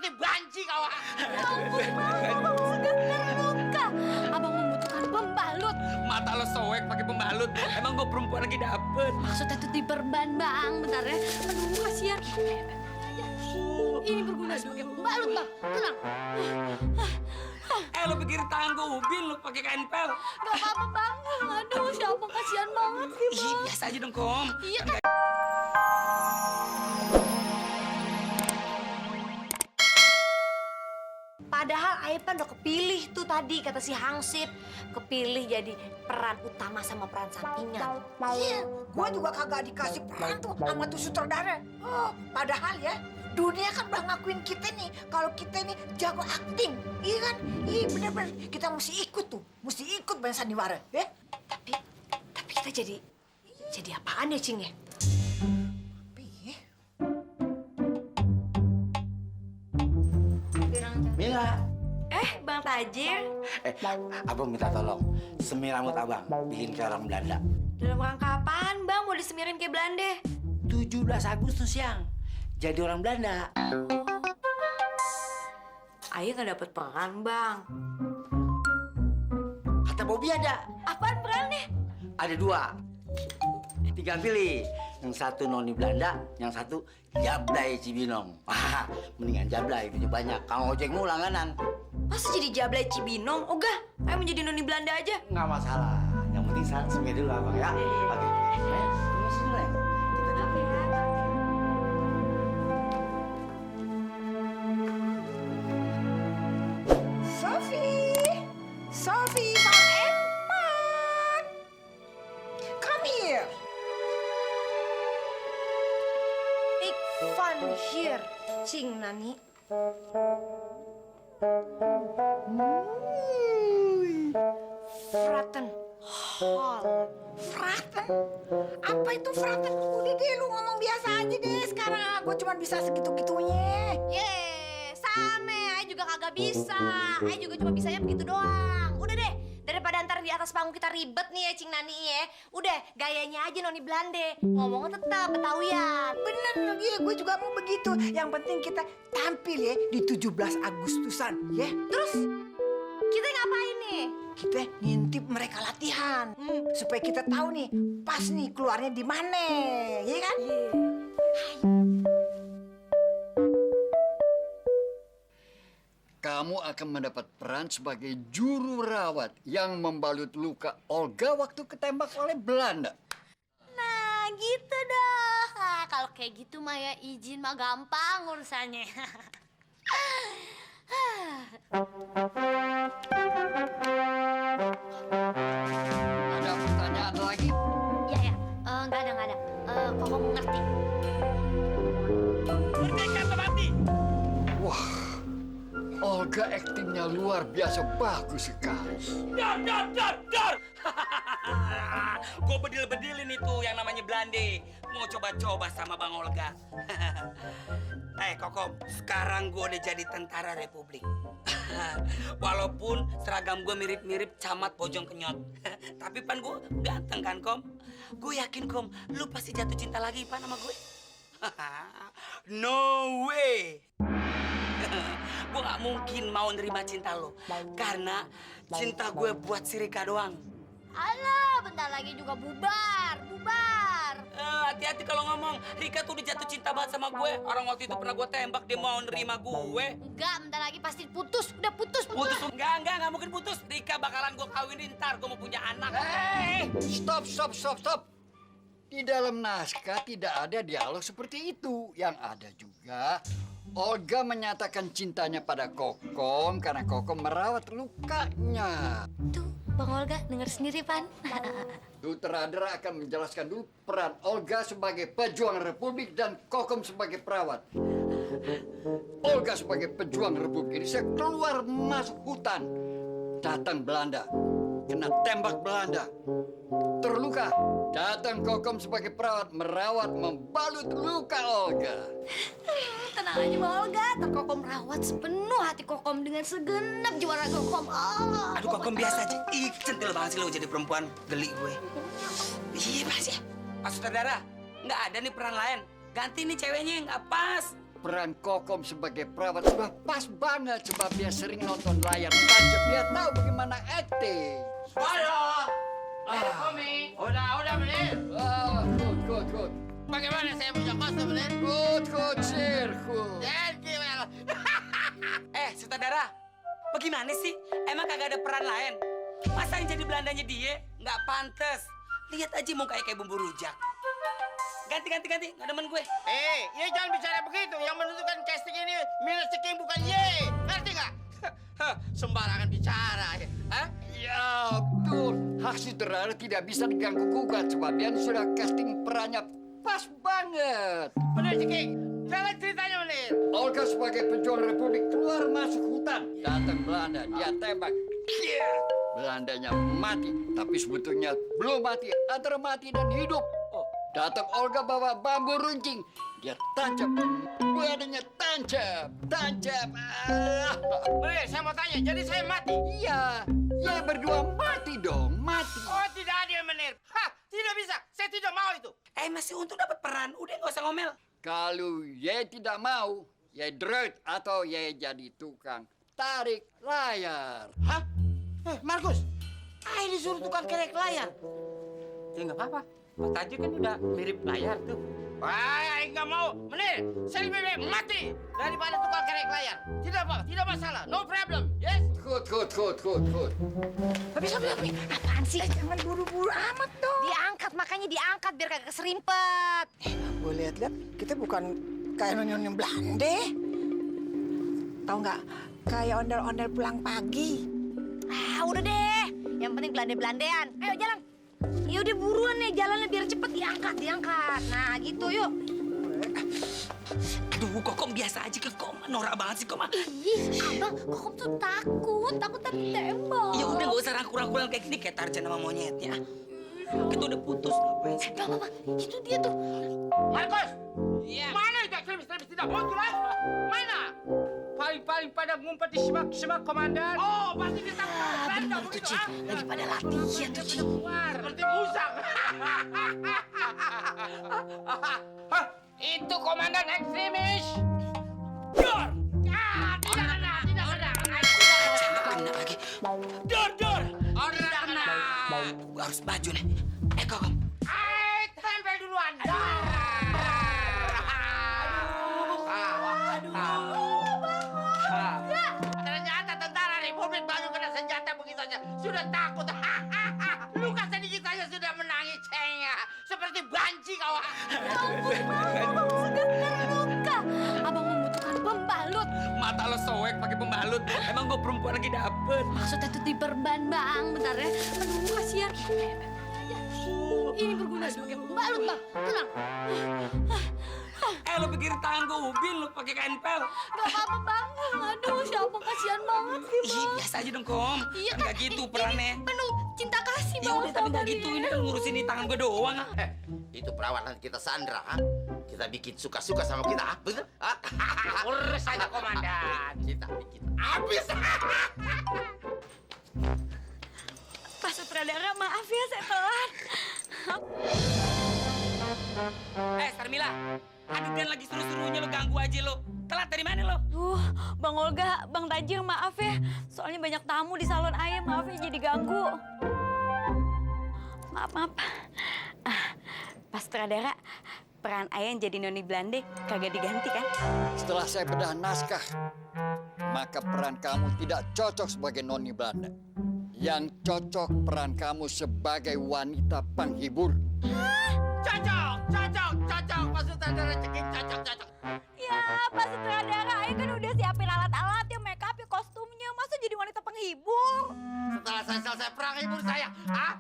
seperti banci kau. Ya ampun, Bang segar luka. Abang membutuhkan pembalut. Mata lo soek pakai pembalut. Emang gue perempuan lagi dapet. Maksudnya tuh diperban, Bang. Bentar ya. Aduh, kasihan. Ini berguna sebagai pembalut, Bang. Tenang. Lo pikir tangan gue ubin lo pakai kain pel. Gak apa-apa, Bang. Aduh, siapa kasihan banget sih, Ih, Bang. biasa aja dong, Kom. Iya kan? Padahal Aipan udah kepilih tuh tadi, kata si Hangsip. Kepilih jadi peran utama sama peran sampingan. Iya, gua juga kagak dikasih peran tuh sama tuh sutradara. Oh, padahal ya, dunia kan udah ngakuin kita nih kalau kita nih jago akting. Iya kan? Iya bener-bener. Kita mesti ikut tuh. Mesti ikut Bang Sandiwara. Ya? Tapi kita jadi apaan ya, Cing ya? Iya. Mila, Bang Tajir, abang minta tolong semir rambut abang bikin kayak orang Belanda. dalam rangka apaan, Bang? Mau disemirin kayak Belanda? 17 Agustus yang jadi orang Belanda. Ayah nggak dapet peran, Bang. Kata Bobby ada. Apaan perannya? Ada 2. Tinggal pilih. Yang satu noni Belanda, yang satu Jablay Cibinong. Mendingan Jablay, punya banyak. Kang ojek mulu langganan. Masa jadi Jablay Cibinong? Ogah, ayah menjadi noni Belanda aja. Nggak masalah. Yang penting semir dulu abang ya. Oke. Tunggu sini lah. Kita dulu. Sophie Van Empat. Come here. Ik van hier, Cing Nani. Fraten Hall. Fraten? Apa itu Fraten? Udah deh lu ngomong biasa aja deh sekarang. Gue cuma bisa segitu-gitunya. Yeay, sama. Ayah juga kagak bisa. Ayah juga cuma bisanya begitu doang. Udah deh, daripada ntar di atas panggung kita ribet nih ya, Cing Nani ya. Udah, gayanya aja noni Belanda. Ngomongnya tetap Betawian. Bener, iya gue juga mau begitu. Yang penting kita tampil ya di 17 Agustusan, ya. Terus, kita ngapain nih? Kita ngintip mereka latihan. Supaya kita tahu nih, pas nih keluarnya di mana, ya kan? Kamu akan mendapat peran sebagai juru rawat yang membalut luka Olga waktu ketembak oleh Belanda. Nah, gitu dah. Kalau kayak gitu mah ya izin mah gampang urusannya. Ada pertanyaan lagi? Ya, nggak ada. Koko ngerti. Merdeka atau mati? Wah, Olga aktingnya luar biasa bagus sekali. Dar! Gue bedil-bedilin itu yang namanya Belanda. Mau coba-coba sama Bang Olga. Kokom, sekarang gue udah jadi tentara Republik. Walaupun seragam gue mirip-mirip camat Bojong Kenyot. Tapi Pan gue ganteng kan, Kom? Gue yakin, Kom, lu pasti jatuh cinta lagi, Pan, sama gue. No way! Gue gak mungkin mau nerima cinta lo. Karena cinta gue buat si Rika doang. Alah, bentar lagi juga bubar. Hati-hati kalau ngomong. Rika tuh udah jatuh cinta banget sama gue. Orang waktu itu pernah gue tembak, dia mau nerima gue. Enggak, bentar lagi pasti putus. Udah putus. Putus? Enggak mungkin putus. Rika bakalan gue kawinin ntar, gue mau punya anak. Stop. Di dalam naskah tidak ada dialog seperti itu. Yang ada juga, Olga menyatakan cintanya pada Kokom karena Kokom merawat lukanya. Tuh, Bang Olga denger sendiri, Pan. Sutradara akan menjelaskan dulu peran Olga sebagai pejuang Republik dan Kokom sebagai perawat. Olga sebagai pejuang Republik ini saya keluar masuk hutan. Datang Belanda, kena tembak Belanda. Terluka, datang Kokom sebagai perawat, merawat, membalut luka Olga. Tenang aja, Bang Olga. Ntar Kokom rawat sepenuh hati Kokom dengan segenap jiwa raga Kokom. Aduh, Kokom biasa aja. Ih, centil banget sih lo jadi perempuan. Geli gue. Iya, pas ya. Pas sutradara, nggak ada nih peran lain. Ganti nih ceweknya, nggak pas. peran Kokom sebagai perawat sudah pas banget sebab dia sering nonton layar tancap. Dia tahu bagaimana acting. Halo. Komi. Udah menir. Good. Bagaimana saya punya kostum menir? Good, sir, good. Thank you, well. Sutradara, bagaimana sih? Emang kagak ada peran lain? Masa yang jadi Belandanya dia? Nggak pantes. Lihat aja mukanya kayak bumbu rujak. Ganti, nggak demen gue. Ya jangan bicara begitu. Yang menentukan casting ini minus ceking bukan ye. Ngerti nggak? Sembarangan bicara. Hah? Ya, betul. Hak sutradara tidak bisa diganggu gugat sebab dia sudah casting perannya pas banget. Bener ceking. Jangan ceritanya menir. Olga sebagai pejuang Republik keluar masuk hutan. Datang Belanda, dia tembak. Belandanya mati, tapi sebetulnya belum mati, antara mati dan hidup. Datang Olga bawa bambu runcing. Dia tancap, Belandanya tancap. Menir, saya mau tanya. Jadi saya mati? Iya, ya berdua mati dong, mati. Oh, tidak adil menir. Tidak bisa. Saya tidak mau itu. Masih untung dapat peran. Udah nggak usah ngomel. Kalau ye tidak mau, ye dreut atau ye jadi tukang tarik layar. Hah? Markus, Ai disuruh tukang kerek layar. Ya nggak apa-apa. Mas Tajir kan udah mirip layar tuh. Wah, nggak mau. Menir, saya lebih baik mati daripada tukang kerek layar. Tidak masalah. No problem. Yes? Good. Tapi, apaan sih? Jangan buru-buru amat dong. Diangkat, makanya diangkat biar kagak keserimpet. Gue lihat-lihat, kita bukan kayak nyonya Belanda. Tahu nggak? Kayak ondel-ondel pulang pagi. Udah deh. Yang penting Belanda-Belandean. Ayo jalan. Ya udah buruan nih, jalannya biar cepet diangkat. Nah, gitu yuk. Aduh, Kokom biasa aja ke Kom. Norak banget sih Kom. Ih, abang, Kokom tuh takut ditembak. Ya udah nggak usah rangkul-rangkulan kayak gini kayak Tarzan sama monyetnya. Kita udah putus ngapain sih? Bang, itu dia tuh. Markus! Iya. Mana itu ekstremis tidak muncul lagi? Mana? Paling pada ngumpet di semak komandan. Oh, pasti kita Bener tuh, Ci. Lagi pada latihan tuh, Ci. Seperti musang. Itu komandan ekstremis. Dor! Tidak ada. Kena lagi. Dor! Orang kena. Gua harus baju nih. Kokom. Tempel duluan. Ternyata tentara Republik baru kena senjata begitu saja. Sudah takut. Luka sedikit saja sudah menangis cengnya. Seperti banci kau. Luka. Abang membutuhkan pembalut. Mata lo soek pakai pembalut. Emang gua perempuan lagi dapet. Maksudnya tuh diperban, Bang. Bentar ya. Aduh, kasihan. Ini berguna sebagai pembalut, Bang. Tenang. Lo pikir tangan gua ubin lo pakai kain pel. Gak apa-apa, Bang. Aduh, si Abang kasihan banget sih, Ih, Bang. biasa aja dong, Kom. Iya Nggak gitu perannya. Ini penuh cinta kasih, Ya Bang. udah, tapi nggak gitu. Ini kan ngurusin di tangan gua doang. Itu perawat nanti kita sandra, ha? Kita bikin suka-suka sama kita, ha? Betul? Ha? Urus saja komandan. Kita bikin habis. Pak Sutradara, maaf ya saya telat. Sarmila. Adegan lagi seru-serunya lo ganggu aja lo. Telat dari mana lo? Bang Olga, Bang Tajir maaf ya. Soalnya banyak tamu di salon ayam, maaf ya jadi ganggu. Maaf. Pas sutradara, peran ayam jadi Noni Belanda kagak diganti kan? Setelah saya bedah naskah, maka peran kamu tidak cocok sebagai Noni Belanda. Yang cocok peran kamu sebagai wanita penghibur. Cocok. Pak Sutradara ceking cocok. Ya, Pak Sutradara, ayah kan udah siapin alat-alatnya, make up, kostumnya. Masa jadi wanita penghibur? Setelah saya selesai perang hibur saya, ah?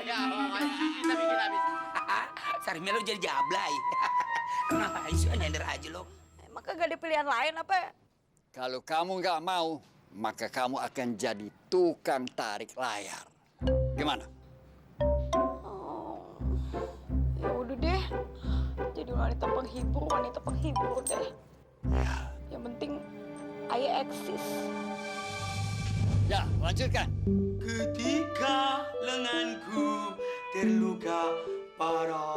Iya, kita bikin habis. Sarmila lo jadi jablay. Kenapa isu nyender aja lo? Emang kagak ada pilihan lain apa ya? Kalau kamu nggak mau, maka kamu akan jadi tukang tarik layar. Gimana? Ya udah deh, jadi wanita penghibur deh. Yang penting ayah eksis. Ya, lanjutkan. Ketika lenganku terluka parah.